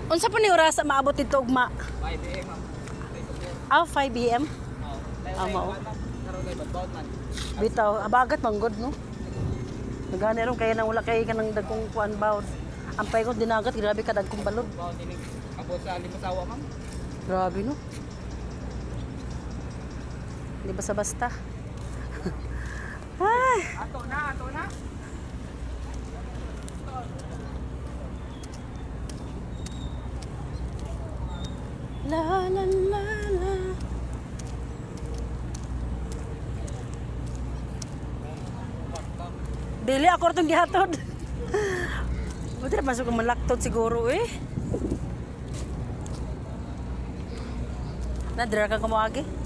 Unsa pa ni oras maabot dito ugma? 5 AM, ma'am. Ah, 5 AM? Oh. Ah, mao. Karon kay badbaut man. Bitaw, abagat manggod, no? Nagani ron kaya nang wala kay kanang dagkong kuan bawd. Ang paygot dinagat, grabe ka dagkong balod. Baut ini abot sa Limasawa, ma'am. Grabe, no? Hindi basta-basta. Ay, Ato na, ato na. La la la la. Dili ako itong gihatod. Buti na pasok ang malaktod siguro eh. Nadira ka kumuagi?